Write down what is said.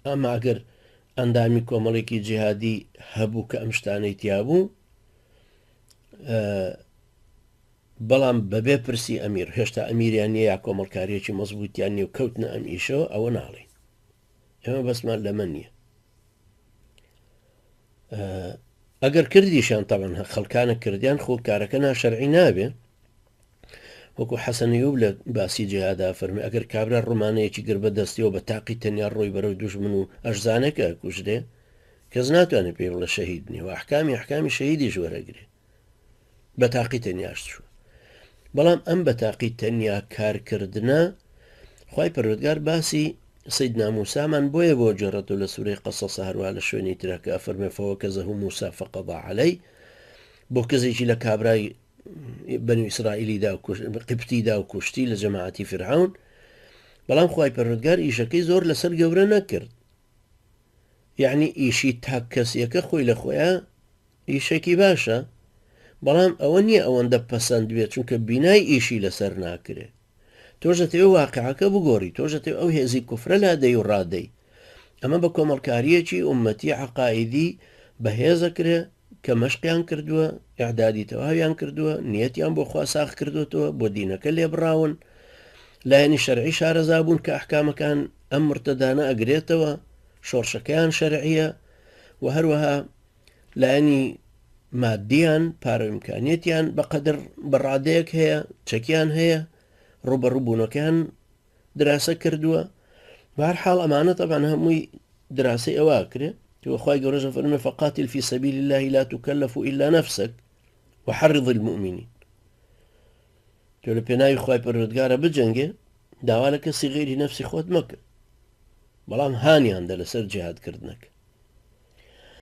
ئەمە ئەگەر ئەندامی کۆمەڵێکی جیهادی هەبوو کە ئەم شتانەی تیابوو بەڵام بەبێ پرسی ئەمیر هێشتا ئەمیریان نیە یا کۆمەڵکاریەکی مەزبوتیان نیە و کەوتنە ئەم ئیشەوە ئەوە ناڵێین ئێمە بەسمان لەمە نییە ئەگەر کردیشان تەبەن خەڵکانە کردیان خۆ کارەکە ناشەرعی نابێ وەکو حەسەنیوب لە باسی جیهادا فەرمی ئەگەر کابرا ڕمانەیەکی گر بە دەستیەوە بە تاقی تەنیا ڕۆی بەرەو دوژمن و ئەشزانێکە کوژرێ کەس ناتوانێت پێی بڵێ شەهید نیە و ئەحکامی ئەحکامی شەهیدیش وەرەگرێ بە تاقی تەنیاش چوو بەڵام ئەم بە تاقی تەنیا کارکردنە خی پەروەردگار باسی سیدنا موسامان بۆیە بۆ جێڕێتەوە لە سوورەی قەسەسە هەروە لە شوێنی ترە کە ئەفەرمێ فەوەکەزەه موسا فەقەضا عەلەی بۆ کزێکی لە کابرای بەنی ئیسرائیلی دا قبتی دا و کوشتی لە جەماعەتی فرعون بەڵام خی پەروەردگار ئیشەکەی زۆر لەسەر گەورە نەکرد یعنی ئیشی تاک کەسیەکە خۆی لە خۆیان ئیشێکی باشە بەڵام ئەوە نییە ئەوەندە پەسەند بێت چونکە بینای ئیشی لەسەر ناکرێ تۆش دەتەوێت واقعەکە بگۆڕی تۆش دەتەوێت ئەو هێزی کوفرە لادەی و ڕادەی ئەمە بە کۆمەڵکاریەکی ئومەتی عقائیدی بەهێزەکرێ کە مەشقیان کردووە ئەعدادی تەواویان کردووە نیەتیان بۆ خوا ساغ کردوتەوە بۆ دینەکە لێبراون لایەنی شەرعی شارەزا بوون کە ئەحکامەکان ئەم مرتدانە ئەگرێتەوە شۆڕشەکەیان شەرعیە و هەروەها لایەنی مادیان پارە و ئیمکانیەتیان بەقەدر بە ڕادەیەک هەیە چەکیان هەیە ڕوبەڕووبوونەکەیان دراسە کردووە بار حاڵ ئەمانە تەبان هەمووی دراسەی ئەوە کرێ خوای گەورەش فەرمێ فقاتل في سبيل الله لا تكلف إلا نفسك وحرض المؤمنين تۆ لە پێناوی خوای پەروەردگارە بجەنگێ داوا لە کەسی غیری نەفسی خۆت مەکە بەڵام هانیان دە لەسەر جیهادکردنەکە.